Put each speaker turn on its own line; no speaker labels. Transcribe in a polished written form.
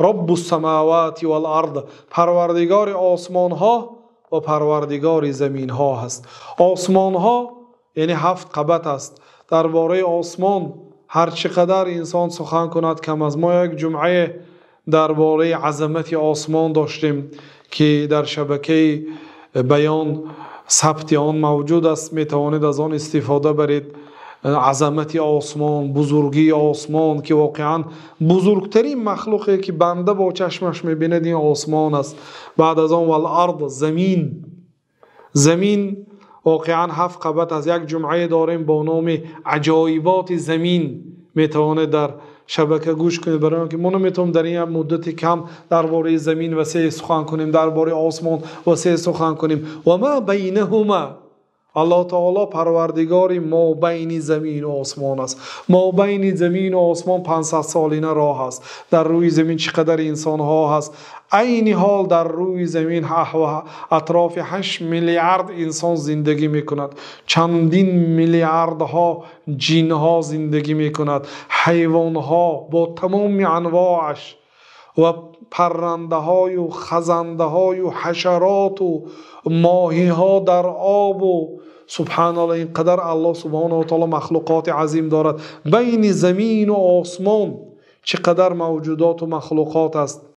Раббус-самавати вал-арз, парвардигори осмонҳо ва парвардигори заминҳо ҳаст. Осмонҳо яъне ҳафт қабат аст. Дар бораи осмон ҳар чӣ қадар инсон сухан кунад кам аст. Мо як ҷумъа дар бораи азамати осмон доштем, ки дар шабакаи баён сабти он мавҷуд аст, метавонед аз он истифода баред. Азамати осмон, бузургии осмон, ки воқеан бузургтарин махлуқе ки банда бо чашмаш мебинад ин осмон аст. Баъд аз он вал-арз, замин. Замин воқеан ҳафт қабат аст. Як ҷумъа дорем бо номи аҷоиботи замин, метавонед дар шабака гӯш кунед, барои инки мо наметавонем дар ин муддати кам дар бораи замин васеъ сухан кунем, дар бораи осмон васеъ сухан кунем. Ва ма байнаҳума, Аллоҳ таъоло парвардигори мо байни замин ва осмон аст. Мо байни замин ва осмон 500 солина роҳ аст. Дар рӯи замин чӣ қадар инсонҳо ҳаст. Айни ҳол дар рӯи замин атрофи 8 миллиард инсон зиндагӣ мекунад. Чандин миллиардҳо ҷинҳо зиндагӣ мекунад. Ҳайвонҳо бо тамоми анвоаш ва паррандаҳою хазандаҳою ҳашароту моҳиҳо дар обу субҳаналлоҳ, ин қадар Аллоҳ субҳонаҳу ва таъоло махлуқоти азим дорад. Байни замин ва осмон чӣ қадар мавҷудот ва махлуқот аст.